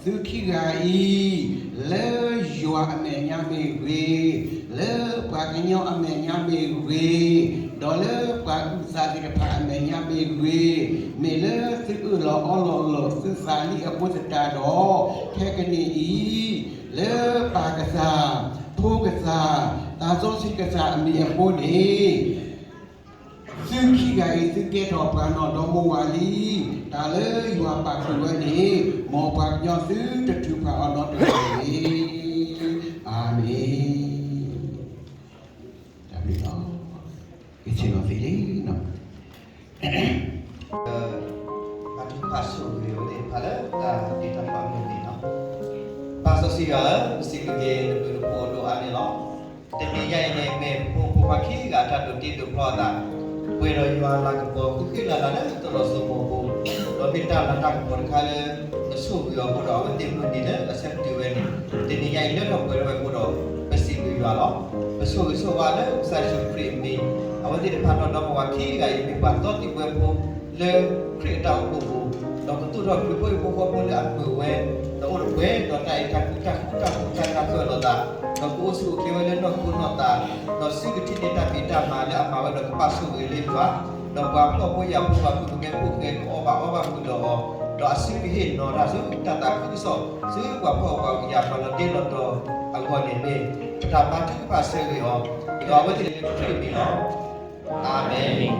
သုခံဂၤအံၤ လၢယွၤအမဲာ်ညါမ့ၢ်ဂ့ၤ, လၢပှၤကညီအမဲာ်ညါမ့ၢ်ဂ့ၤ, ဒီးလၢပှၤအုၣ်သးသ့ၣ်တဖၣ်အမဲာ်ညါမ့ၢ်ဂ့ၤ, မ့ၢ်လၢသုအၢၣ်လီၤအီလီၤလီၤသုသးလံအဃိသတးဒီး, ခဲကနံၣ်အံၤ လၢပၢ်ကစၢ်, ဖိကစၢ်, သးစီဆှံကစၢ်အမံၤအဃိန့ၣ် သုခံဂၤအံၤ သုကဲထီၣ်ပှၤနီၢ်ဒီမါဝၤလံ. တၢ်လၢယွၤပာ်ဃုာ်ဝဲန့ၣ် မ်ပှၤကညီသုတထုးဖးအီၤနီတဂၤတဂ့ၤ. အၤမ့ၣ်. တၢ်ဘျုးလီၤ. ကဆ့ၣ်နီၤသ့လံနီၤ. ပထံၣ်ဘၣ်ဆိၣ်ဂ့ၤဝဲသ့ၣ်တဖၣ်လၢတၢ်တ့တၢ်ဖျီအမုၢ်နံၤလီၤ. ပၢ်စီဆှံယွၤဧၢ, ပစံးဘျုးက့ၤနဘျုးနဖှိၣ်ဒိၣ်အါန့ၣ်လီၤ. တနံၤညါအံၤန့ၣ်မ့ၢ်ပဖိမုၣ်ဖိခွါခံဂၤအတၢ်ဒိးတ့ဒိးဖျီအသး, ပှဲၤဒီးယွၤလၤကပီၤဃံဃံလၤလၤလၢတၢ်လီၢ်စိမိၤအပူၤ, ဒီးမ့ၢ်တၢ်လၤတၢ်ကပီၤတခါလၢ ပဆိၣ်ဂ့ၤအီၤအဃိဒီး အဝဲသ့ၣ်မုၢ်နံၤလၢအဆၢကတီၢ်ဝဲန့ၣ် တနံၤညါအံၤလၢထီၣ်ပှဲၤထီၣ်ဝဲအဃိဒီး ပစံးဘျုးယွၤလီၤ. ပဆိၣ်ဂ့ၤဆိၣ်ဝါလၢကစၢ်ယ့ၣ်ၡူးခရံာ်အမံၤ, အဝဲသ့ၣ်တဖၣ်ဒီး ဒီမါဝၤခံဂၤအံၤ မ့ၢ်ပှၤသီတံၢ်ဝဲဖိလၢခရံာ်အတၢ်အိၣ်ဖှိၣ်ပူၤ, ဒီးကသူၣ်ထီၣ်ခရံာ်ဖိဟံၣ်ဖိဃီဖိလၢအမုာ်ဝဲ, ဒီးအိၣ်တပှဲၤဒီးတၢ်အဲၣ်တၢ်ကွံတၢ်ဃူတၢ်ဖိးတၢ်တၢၢ်လိာ်သး, ဒီးကအိၣ်ဆူၣ်အိၣ်ချ့ဝဲလၢနီၢ်ခိနီၢ်သး, ဒီးစုကထံၣ်န့ၢ်တၢ်ဖံးတၢ်မၤလၢအမၤဝဲဒီးကဘၣ်ဆိၣ်ဂ့ၤလၢယွၤ, ဒီးပှၤဖှီၣ်ဖိယာ်ဖိပှၤမုၣ်ကမဲဖိဃဲကအီၣ်ဘၣ်အီဘၣ်မုာ်ဒီးအီၤ, ဒီးအစုကဟ့ၣ်နီၤတၢ်ဆူတၢ်သးခုကစီၣ် ဆူပှၤဖှီၣ်ပှၤယာ်ပှၤလီၤတံၢ်လီၤတီၤအဂီၢ်န့ၣ်မ့ၢ် ပတၢ်ဘါထုကဖၣ်ဆၢဂ့ၤအီၤ, ဒီးအဝဲသ့ၣ်လၢခရံာ်အမံၤလီၤ. အၤမ့ၣ်.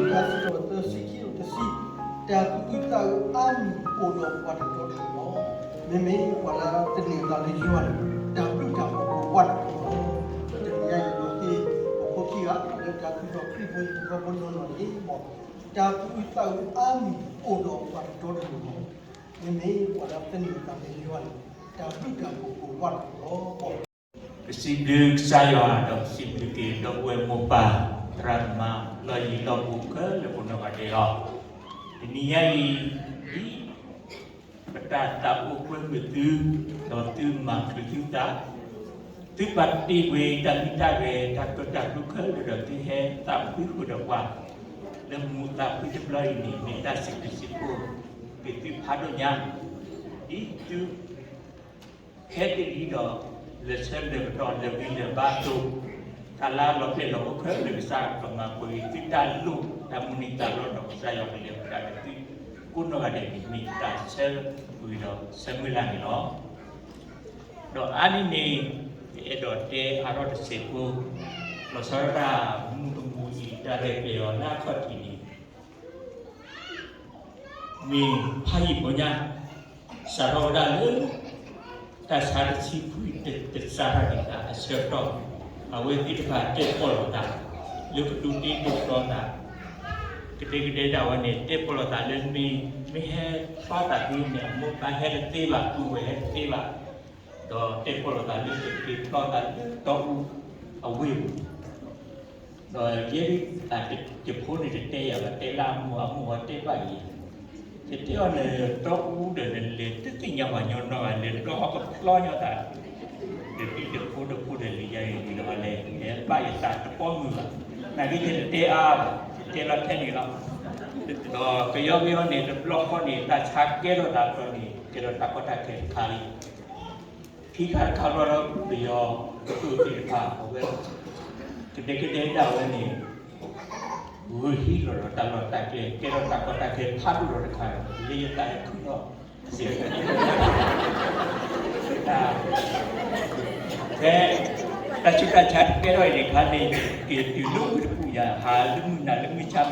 တၢ်စံးထီၣ်ပတြၢၤ ဆံခံ တဆံ, တၢ်သူၣ်အုးသးအုးအါမံၤအိၣ်ဒီးပှၤတတီတလိၤလီၤ. မ့မ့ၢ်ပှၤလၢတန့ၢ်သးလၢယွၤန့ၣ် တၢ်ဘျုးတၢ်ဖှိၣ်အိၣ်ဝးတတီလီၤ. တနံၤညါအံၤ ယသ့ၣ်ဖိခံဂၤ လၢတၢ်သူၣ်ထီၣ်ခရံာ်ဖိဟံၣ်ဖိဃီဖိနီၢ်နီၢ်န့ၣ် တၢ်သူၣ်အုးသးအုးအါမံၤအိၣ်ဒီးပှၤတတီတလိၤလီၤ. မ့မ့ၢ်ပှၤလၢတန့ၢ်သးလၢယွၤန့ၣ် တၢ်ဘျုးတၢ်ဖှိၣ်အိၣ်ဝးတတီလီၤ. ပစံးဘျုးကစၢ်ယွၤ ဒီးပစံးဘျုးက့ၤဒီပုၢ်ဝဲၢ်မိၢ်ပၢ် သရၣ်သမါ လီၢ်ယံၤလီၢ်ဘူးခဲလၢာ်ကိးနီၢ်ဂၤဒဲးလီၤ. တနံၤညါအံၤ ဒ်ပတၢ်သးအိၣ်ကွဲမုာ်သု ဒီးသုမၤချုးသုသး သုပာ်တ့ၢ်ကွံာ်တၢ်မံတၢ်ဂဲၤ တၢ်ကၢတၢ်ကျူခဲလၢာ်ဒီး သုဟဲသးဖှံဃုာ်ဒီးပှၤ လၢမူးသးဖှံတဘျီအံၤန့ၣ် မ့ၢ်တၢ်စံးဘျုးစံးဖှိၣ်က့ၤသုဖးဒိၣ်ညါ ဒ်သု ခဲကနံၣ်ဒီး လဲၤဆၢထၢၣ်ကတီၢ် လဲၤဂံၢ်လဲၤဘါအသိး, တၢ်လၢလီၤပျဲၢ်လီၤအိၣ်ခဲလၢာ် ကစၢ်ကမၤပှဲၤက့ၤသုတၢ်လိၣ်တၢ်မုၢ်နံၤသးလီၤဒီး ကစၢ်ယွၤကလဲၤဃုာ်ဒီးသုကိးနီၢ်ဂၤဒဲးန့ၣ် မ့ၢ်တၢ်ဆၢဂ့ၤဒီးဆၢမုၢ်လၢ်န့ၣ်လီၤ. ဒီးအါန့ၢ်န့ၣ် ယအဲၣ်ဒိးတဲအါထီၣ်တစဲးဖိ, လီၤဆီဒၣ်တၢ်မုၢ်တမူအံၤ တၢ်ရဲၣ်ကျဲၤအီၤလၢအခီၣ်ထံးန့ၣ် မ့ၢ်ဖးယံာ်ပီညါ စးထီၣ်ဝဲဒၣ်လၢ တၢ်ဆါတဆံခွံ တစးထီၣ်န့ၣ် တၢ်အဆၢကတီၢ် အဝဲသ့ၣ်တဖၣ်တဲပီၢ်လိာ်သး လၢကဒိးတ့ဒိးဖျီသး ကဒဲကဒဲဒၣ်ဝဲန့ၣ် တဲပီၢ်လိာ်သးလၢမ့ၢ် မ့ၢ်ဟဲဖျီသးသ့န့ၣ် အမိၢ်ပၢ်ဟဲတသ့ဘၣ် ပုၢ်ဝဲၢ်ဟဲတသ့ဘၣ် ဒီးတဲပီၢ်လိာ်သးလၢကက့ၤဖျီသးလၢတီအူအဝ့ၢ်ပူၤ ဒီးယဲဒၣ်တၢ်တဖိန့ၣ်တတဲယၤဘၣ် တဲလၢအမိၢ် အမိၢ်အီၤတဲဘၣ်ယၤ, ယတဲအီၤန့ၣ် တီအူဒီးနလဲၤတသ့ၣ်ညါပှၤညီနီတဂၤ လဲၤတဘျီဃီကဖျီညီသး, ဒီးဒ်တဖိတဖိဒီးလံၤယၤအံၤဒီးလဲၤ လဲၤဘၣ်ယသးတပီမုၢ်ဘၣ်, နာ်က့ယတတဲအါဘၣ် ယတဲလီၤထဲန့ၣ်လီၤ. ဒီးကယီကယီန့ၣ် တဘျီဃီန့ၣ် တၢ်ဆါကဲထီၣ်သးတဘျီန့ၣ် ကဲထီၣ်တၢ်ကီတၢ်ခဲတခါလံ ခံခါတခါဘျီဒီး ပယီၤကတိၤသ့ၣ်တဖၣ် အဝဲ ကဒဲကဒဲဒၣ်ဝဲန့ၣ် ဂုာ်ဟံးလီၤဒီးတၢ်လီၢ်တၢ်ကျဲ ကဲထီၣ်တၢ်ကီတၢ်ခဲဖးဒိၣ်ဒီးတခါဒီး လၢယသးဟဲခုၣ်လီၤ တၢ် ဖဲ တၢ်ဆူးတၢ်ဆါတကဲထီၣ်အံၤတခါန့ၣ် က့ၤတုၤလၢဝ့ၢ်တကူၣ်ယၤ ဟးလၢမုၢ်နၤလၢမုၢ်ဆါမုၢ်တၢ်ဒုးဘၣ်တအိၣ်ဘၣ်, တၢ်တြီတၢ်ကီတၢ်ခဲအိၣ်တၢ်နီတမံၤဘၣ်, စးထီၣ်ဖဲပယီၤ ဂုာ်ဟံးန့ၢ်တၢ်လီၢ်တၢ်လၤဘၣ်ဝဲကဲထီၣ်တၢ်ကီတၢ်ခဲတၢ်သံတၢ်ပှၢ် ပတုၤလၢခဲအံၤအကတၢၢ်တအိၣ်ဒံးဘၣ်န့ၣ်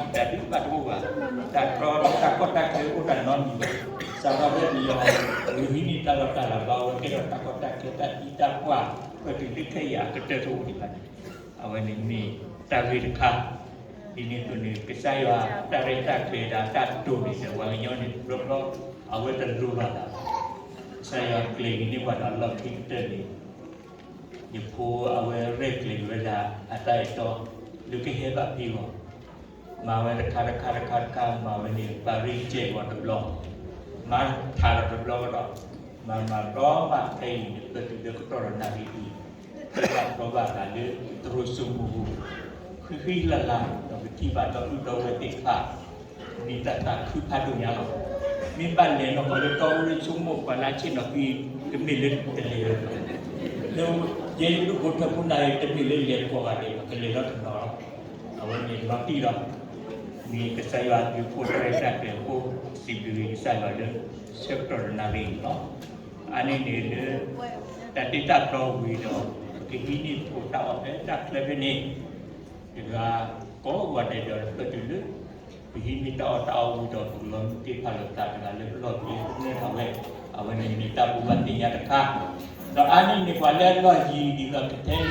အဝဲန့ၣ်မ့ၢ်တၢ်ဂ့ၢ်တခါ, ဒ်န့ၣ်အသိးန့ၣ် ကစၢ်ယွၤတၢ်ရဲၣ်တၢ်ကျဲၤဒီးတၢ်ကတိၤန့ၣ်ဒီး ပှၤကညီန့ၣ်တဘျီဘျီ အဝဲတလိၤဘၣ်သးဘၣ်, ကစၢ်ယွၤကျဲၤက့ၤန့ၢ်ပှၤဒီးလီၢ်ခံကတၢၢ်န့ၣ် ယဖိအဝဲရဲၣ်ကျဲၤက့ၤဝဲဒၣ်အတၢ်အဲၣ်တီ လၢကဟဲဘၣ်ဖံးဂီၢ် မၤဝဲတခါတခါတခါတခါ မၤဝဲန့ၣ် ပာ်ရံကဲးဂီၤတဘျီ, မၤထးဒီးတဘျီကဒီး, မၤမၤရီမးခဲအံၤန့ၣ် ပတုၤလၢကတီၢ်ဒီးနၣ်ရံၣ်အံၤ, ပဘၣ်ဖျီဘၣ်သးလၢတရူးစိမိၢ်ပူၤ, ဃံဃံလၤလၤ ဒီးပထံၣ်ဘၣ်ဒီပုၢ်ဒီဝဲၢ်သ့ၣ်တဖၣ် မ့ၢ်တၢ်သးခုဖးဒိၣ်ညါလီၤ. မ့ၢ်ဘၣ်လဲၤနီၢ်ကီၢ်လၢတီအူလၢဆိကမိၣ်ပှၤလၢအဆ့ၣ်နီၤကွံာ် တမ့ၢ်လၢတလဲၤလၢၤဘၣ်, လၢယဲဒၣ်ဒူၣ်ဖိထၢဖိနၤအံၤ တမ့ၢ်လၢလဲၤကိးဂၤဒဲးဘၣ် ကလဲၤလီၤတနီၤလီၤ. အဝဲန့ၣ်လီၤတံၢ်လီၤ. မ့ၢ်ကစၢ်ယွၤအဘျုးအဖှိၣ်တၢ်ရဲၣ်တၢ်ကျဲၤအဃိ စံးဘျုးက့ၤကစၢ်ယွၤလၢ ဆၢကတီၢ်တနၣ်ရံၣ်န့ၣ်လီၤ. အါန့ၢ်န့ၣ်လၢ တၢ်တ့တၢ်ဖျီဝံၤဒီး ပကဟံးန့ၢ်ပတၢ်အီၣ်ဖဲတၢ်ချၢဖဲန့ၣ် တဂၤကိးဂၤဒဲးဒီး ပတုၤလၢ ပဟံးန့ၢ်တၢ်အီၣ်တၢ်အီဝံၤဒီး ပကလီၤမုၢ်တ့ၢ်ဖးလိာ်သးတဂၤလၢပလီၢ်ကျဲသ့ၣ်အဝဲ, အဝဲန့ၣ်မ့ၢ်တၢ်ဘိးဘၣ်သ့ၣ်ညါတခါ, ဒီးအါန့ၢ်န့ၣ်ပှၤလၢအလီၢ်ယံၤဒ်သိးကထဲန့ၣ်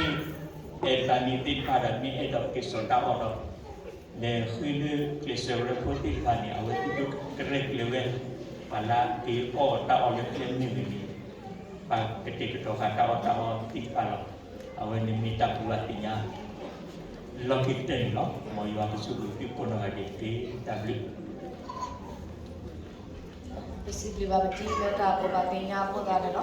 အဲၣ်တၢ်န့ၣ်သ့ၣ်တဖၣ်ဒီး မ့ၢ်အဲၣ်ဒိးက့ၤစိာ်တၢ်အီၣ်ဒီး လဲၤဃ့လၢကျဲးစၢးဝဲဖိသ့ၣ်တဖၣ်န့ၣ် အဝဲသ့ၣ်ကရဲၣ်ကျဲၤဝဲ ပှၤလၢက့ၤအီၣ်တၢ်အီၣ်လၢကျဲမ့ၢ်ဂ့ၤန့ၣ် ပကတဲာ်ကတီၤဃာ်တၢ်အီၣ်တၢ်အီသ့ၣ်တဖၣ်လီၤ. အဝဲန့ၣ်မ့ၢ်တၢ်ဘိးဘၣ်သ့ၣ်ညါ လီၢ်ခံကတၢၢ်န့ၣ်လီၤ. မ်ယွၤကဆိၣ်ဂ့ၤသုကိးနီၢ်ဂၤဒဲးတက့ၢ်. တၢ်ဘျုး ပစံးဘျုးဘၣ်ပတံၤလၢတၢ်ကိးဘၣ်သ့ၣ်ညါအဃိသတးန့ၣ်လီၤ.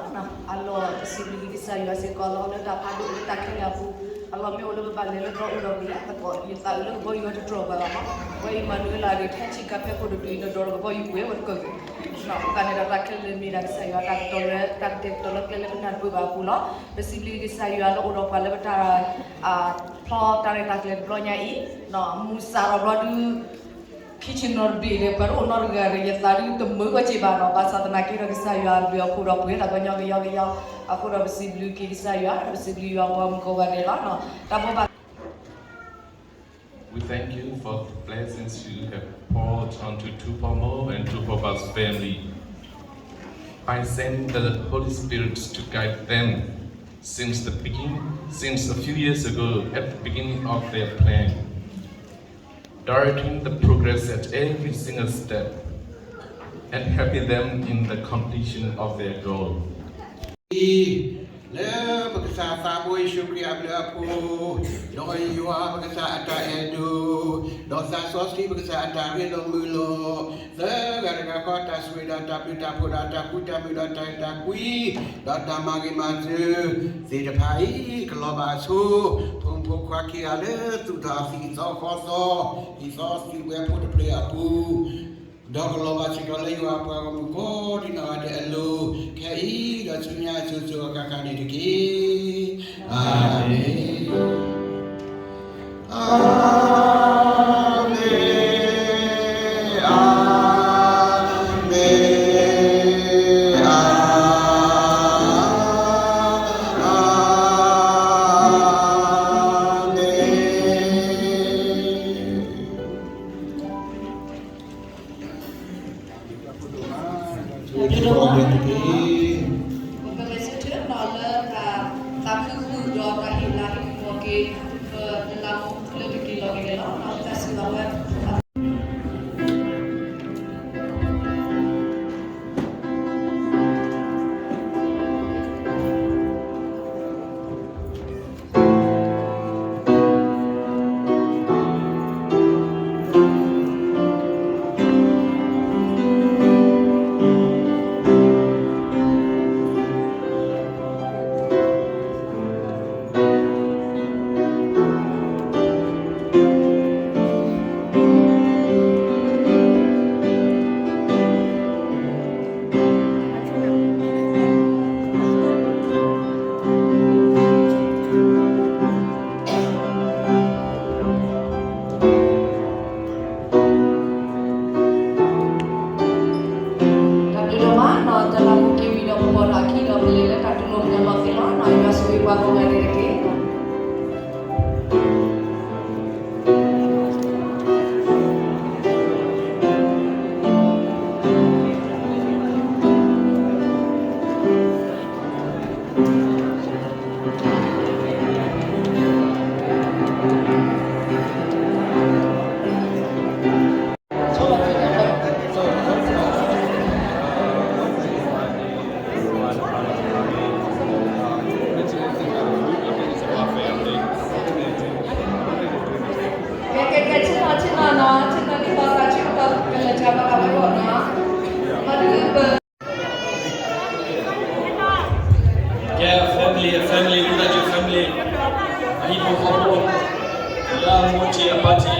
အလီၢ်ပစံးဘျုးက့ၤကစၢ်ယွၤစ့ၢ်ကီးလီၤ လၢတၢ်ဖးဒိၣ်လၢတၢ်ခဲလၢာ်အပူၤ, အလီၢ်မ့ၢ်အိၣ်လၢပဘၣ်လဲၤလၢဒီအူဒီးပှ့ၤသကိး ယသးအုးလၢကဘီယူၤတတြီၢ်ပှၤဘၣ်မး, ဝဲအံၤမၤနုၤလၢ်ဂ့ၤ ထဲဆံးကၤဖဲခိၣ်တဒူၣ်အံၤ နဒိးဒီးကဘီယူၤပှ့ၤဝဲတကၢၢ်, အဃိသတးန့ၣ်ဒီးတၢ်ခဲလၢာ်မ့ၢ်ဒၣ်ကစၢ်ယွၤတၢ်ကတီၤလၢတၢ်ကတဲာ်ကတီၤလၢကျဲလၢပနၢ်တပၢၢ်ဘၣ်အပူၤလီၤ. ပစံးဘျုးကစၢ်ယွၤလၢအိၣ်ဒီးပှၤလၢပတၢ် ဖျီတၢ်ရဲၣ်တၢ်ကျဲၤတဘျီညါအံၤ, မုၢ်ဆၣ်ထီၣ်ဘျီဒုး ခံဆံနီတဘ့ၣ်ဒီး ပှၤတအိၣ်နီတဂၤဒီး ယသးဒုးတမုာ်ဝဲက့ၤဘၣ်ဒီး ဘၣ်ဆၣ်သနာ်က့ဒီးကစၢ်ယွၤအဘျုးအဖှိၣ်ဒီးပှ့ၤတၢ်ပှၤညီကယီကယီ, အဃိဒီးပစံးဘျုးက့ၤကစၢ်ယွၤ ဒီးပစံးဘျုးယွၤပှၤမုၣ်ကိးဂၤဒဲးလီၤ. တၢ်ဘိးဘၣ် We thank you for the blessings you have poured onto Tupou Mo and Tupou Bas family. I send the Holy Spirit to guide them since the beginning, since a few years ago at the beginning of their plan, directing the progress at every single step and helping them in the completion of their goal. လၢပကစၢ်သးဘိယ့ၣ်ၡူးခရံာ်အဘျုးအဖှိၣ်, ဒီးယွၤပကစၢ်အတၢ်အဲၣ်ဒိၣ်, ဒီးသးစီဆှံပကစၢ်အတၢ်ရ့လိာ်မုာ်လိာ်, သၢဂၤတဂၤဃီတၢ်ဆိၣ်ဂ့ၤဒီးတၢ်ဘျုးတၢ်ဖှိၣ်ဒီးတၢ်ဃူတၢ်မုာ်ဒီးတၢ်အဲၣ်တၢ်ကွံ, ဒီးတၢ်မၤဂ့ၤမၤစၢၤသ့ၣ်တဖၣ်အံၤ ကလီၤဘၣ်အဆိ ဖိမုၣ်ဖိခွါခံဂၤလၢသူၣ်ထီၣ်အသံၣ်သီဃီသီ, သံၣ်သီသံၣ်ဝဲဖိတဖျၢၣ်အပူၤ ဒီးကလီၤဘၣ်စ့ၢ်ကီးလၢယွၤအပှၤဂီၢ်မုၢ်ကိးဒံနီၢ်ဂၤဒဲးအလိၤ, ခဲအံၤဒီးဆူညါအစိၤစိၤအဃၣ်ဃၣ်န့ၣ်တက့ၢ်. အၤမ့ၣ်, အၤမ့ၣ်, အၤမ့ၣ်, အၤမ့ၣ်, အၤမ့ၣ်. ပကလဲၤဆၢထၢၣ်လီၤလၢတၢ်သးခုဃုာ်ဒီးတၢ်ဟ့ၣ်လၤဟ့ၣ်ကပီၤက့ၤ ပတလးမူလၢတက့ၤလီၤက့ၤန့ၣ်လီၤ. ပတၢ်စံးဘၣ်ဝဲ တၢ်ဘျုးဒိၣ်မးနီၤ, တၢ်လၢမူက့ၤဝံၤဒီးပပိာ်ထီၣ်အခံဒီး ပလဲၤလၢတၢ်တူၢ်လိာ်မုာ်လီၤသ့လီၤနီၤ, ယွၤဆိၣ်ဂ့ၤပှၤကိးဂၤဒဲးတက့ၢ်. ကဲ family, family, ဒုၣ်ဒါကၠိ family, ဟံၣ်ဖိဃီဖိ, လၢအမိၢ်ထံအပၢ်ထံ.